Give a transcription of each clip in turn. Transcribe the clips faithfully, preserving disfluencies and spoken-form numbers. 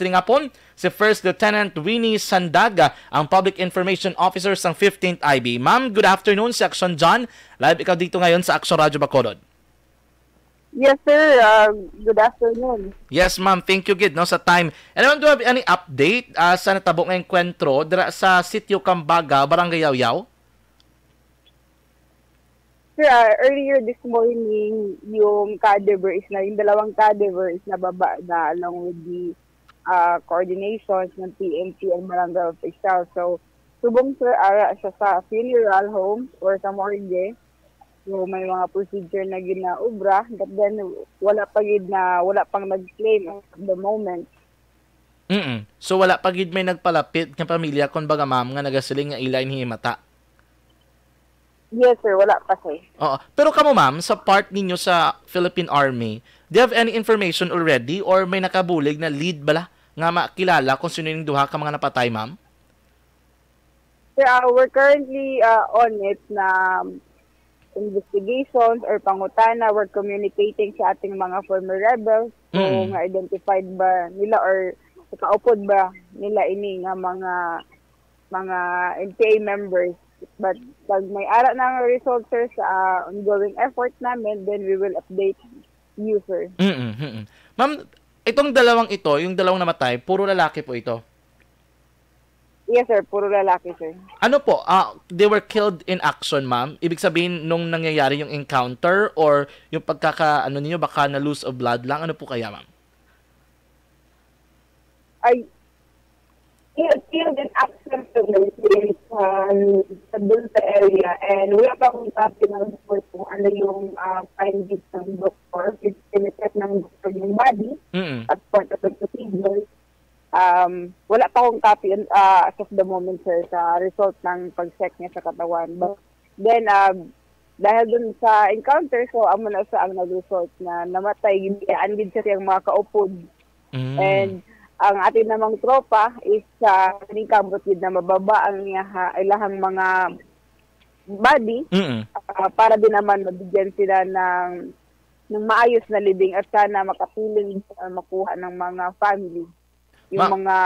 Sining hapon, si First Lieutenant Winnie Sandaga, ang Public Information Officer sang fifteenth I B. Ma'am, good afternoon, si Action John. Live ikaw dito ngayon sa Action Radio Bacolod. Yes, sir. Uh, good afternoon. Yes, ma'am. Thank you gid, no, sa time. And ma'am, do you have any update, ah, sa natabo nga engkwentro dira sa Sitio Cambaga, Barangay Yaoyaw? Sir, ah, earlier this morning, yung cadaver is na, yung dalawang cadaver is nababa na along with the, ah, coordinations ng P N P and barangay officials. So, subong, sir, ara siya sa funeral home or sa morgue. So, may mga procedure na ginaobra, but then wala pa gid na, wala pang nag-claim at the moment. Mm. So, wala pa gid may nagpalapit nga pamilya, kun baga, ma'am, nga nagasiling nga ila ini himata? Yes, sir. Wala pa, sir. Oo. Pero kamo, ma'am, sa part ninyo sa Philippine Army, do you have any information already or may nakabulig na lead bala nga makilala kung sino yung duha ka mga napatay, ma'am? Sir, uh, we're currently, uh, on it na investigations or pangutana. We're communicating sa ating mga former rebels kung Mm. identified ba nila or kaupod ba nila ini nga mga, mga N P A members. But pag may ara na ang result, sir, sa, uh, ongoing effort namin, then we will update you, sir. Mm, mm. Ma'am, itong dalawang ito, yung dalawang namatay, puro lalaki po ito? Yes, sir. Puro lalaki, sir. Ano po? Ah, they were killed in action, ma'am? Ibig sabihin, nung nangyayari yung encounter or yung pagkaka, ano ninyo, baka na loss of blood lang? Ano po kaya, ma'am? Ay, killed, killed in action, sir, um, sa dun sa area. And wala pa akong copy ng report kung ano yung, ah, findings ng doktor. Pinicheck ng doktor yung body Mm. at part of the procedure. Um, wala pa akong copy, uh, as of the moment, sir, sa result ng pag-check niya sa katawan. But then, uh, dahil dun sa encounter, so amo na sa ang nag-result na namatay gid, andid sa iyang mga kaupod. Mm. And ang atin namang tropa is sa uh, kamot gid na mababa ang iya, ha, ilahang mga body, Mm. uh, para din naman mabigyan sila ng ng maayos na libing at sana makatuling uh, makuha ng mga family. Yung Ma- mga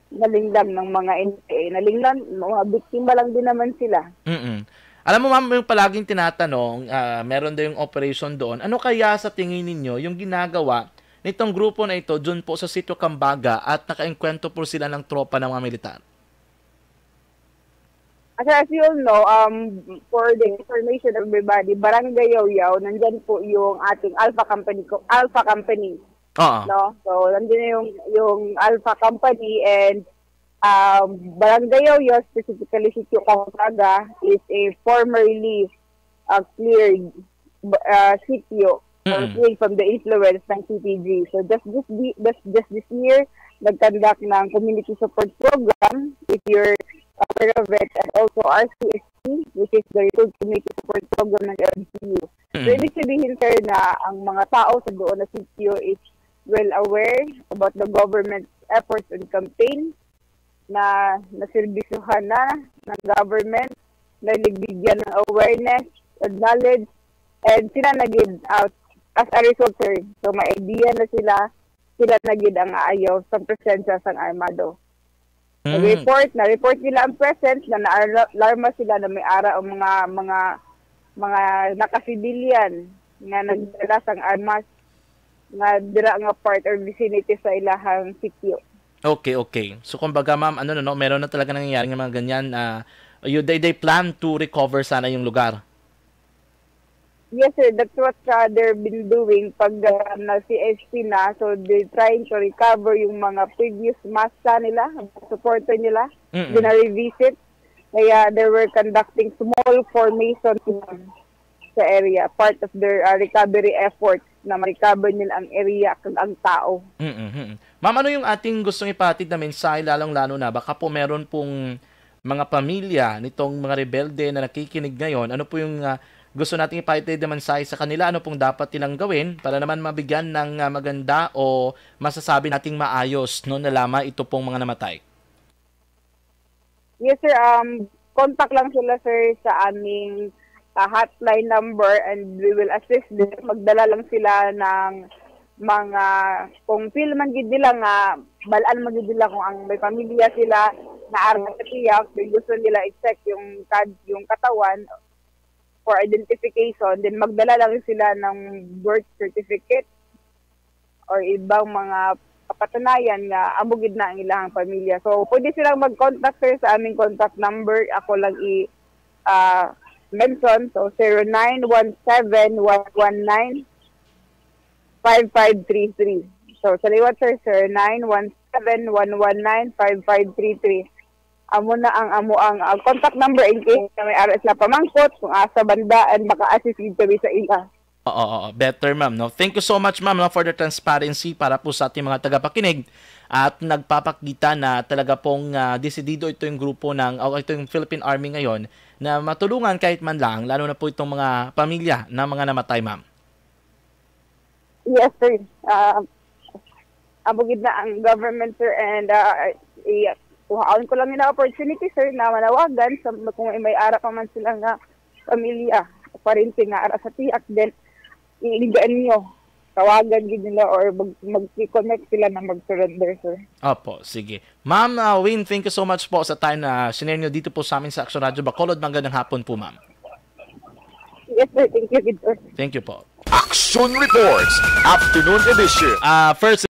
nalinglang ng mga N P A. Nalinglang, mga biktima lang din naman sila. Mm-mm. Alam mo, ma'am, yung palaging tinatanong, ah, meron daw yung operation doon. Ano kaya sa tingin ninyo yung ginagawa nitong grupo na ito dun po sa Sitio Cambaga at nakaengkwentro po sila ng tropa ng mga militar? As, as you all know, um, for the information of everybody, Barangay Yaoyaw, nandyan po yung ating Alpha Company, co- Alpha Company. Oo. No? So, nandun yung, yung Alpha Company and um, Barangay Yaoyaw, specifically Sitio Cambaga, is a formerly uh, cleared uh, sitio or Mm. cleared from the influence ng C P G. So, just this, di- just, just this year, nag-conduct ng community support program, if you're aware of it, and also R C S P, which is the Recruit Community Support Program ng L G U. So, Mm. ibig sabihin, sir, na ang mga tao sa doon na sitio is well aware about the government's efforts and campaign na naserbisyuhan na ng government, na nagbigyan ng awareness and knowledge, and sila na gid, uh, as a result, sir. So, may idea na sila, sila na gid ang aayaw sa presensya sang armado. Mm. Report, na-report nila ang presence, na naalarma sila na may ara ang mga, mga, mga naka-civilian nga nagdala sang armas nga dira nga part or vicinity sa ilahang sitio. Okay, okay. So, kumbaga, ma'am, ano na, no, meron na talaga nangyayari nga mga ganyan. Ah, you, they, they plan to recover sana yung lugar. Yes, sir. That's what uh, they've been doing pag uh, na-C S P na. So, they're trying to recover yung mga previous masa nila, supporter nila. Mm-mm. Gina-revisit. Kaya they were conducting small formation sa area, part of their uh, recovery efforts na ma-recover nila ang area kag ang tao. Mm-mm. Ma'am, ano yung ating gustong ipatid na mensahe, lalong-lalo na baka po meron pong mga pamilya nitong mga rebelde na nakikinig ngayon? Ano po yung ah, gusto nating ipatid na mensahe sa kanila? Ano pong dapat nilang gawin para naman mabigyan ng ah, maganda o masasabi nating maayos, no, na lamang ito pong mga namatay? Yes, sir. Um, contact lang sila, sir, sa aming ah, hotline number and we will assist them. Magdala lang sila ng mga, kung feel man gid nila nga bal-an man gyud nila kung ang may pamilya sila na ara sa tiyak, then gusto nila i-check yung kad-, yung katawan for identification, then magdala lang sila ng birth certificate or ibang mga kapatunayan nga amo gid na ang ilang pamilya. So, pwede silang mag-contact, sir, sa aming contact number. Ako lang i, ah, mention. So, zero nine one seven one one nine five five three three. So, sa liwat, sir, zero nine one seven one one nine five five three three. Amo na ang amo ang, ah, contact number in case na may ara sila pamangkot kung asa banda, and maka-assist gid kami sa ila. Oo, oo, better, ma'am, no? Thank you so much, ma'am, no, for the transparency para po sa ating mga tagapakinig at nagpapakita na talaga pong, ah, desidido ito yung grupo ng, o ito yung Philippine Army ngayon na matulungan kahit man lang, lalo na po itong mga pamilya ng mga namatay, ma'am. Yes, sir. Ah, amo gid na ang government, sir, and, ah, i-, kuhaon ko lang yung opportunity, sir, na manawagan sa, kung may, may ara pa man sila nga pamilya, parente nga ara sa tiyak, then iingan nyo. Tawagan gid nila or mag, mag-connect sila na mag-surrender, sir. Opo, sige. Ma'am, ah, Win, thank you so much po sa time na sinare nyo dito po sa amin sa Action Radio Bacolod. Magandang hapon po, ma'am. Yes, sir. Thank you, good, sir. Thank you po. Action Reports, Afternoon Edition. Ah, first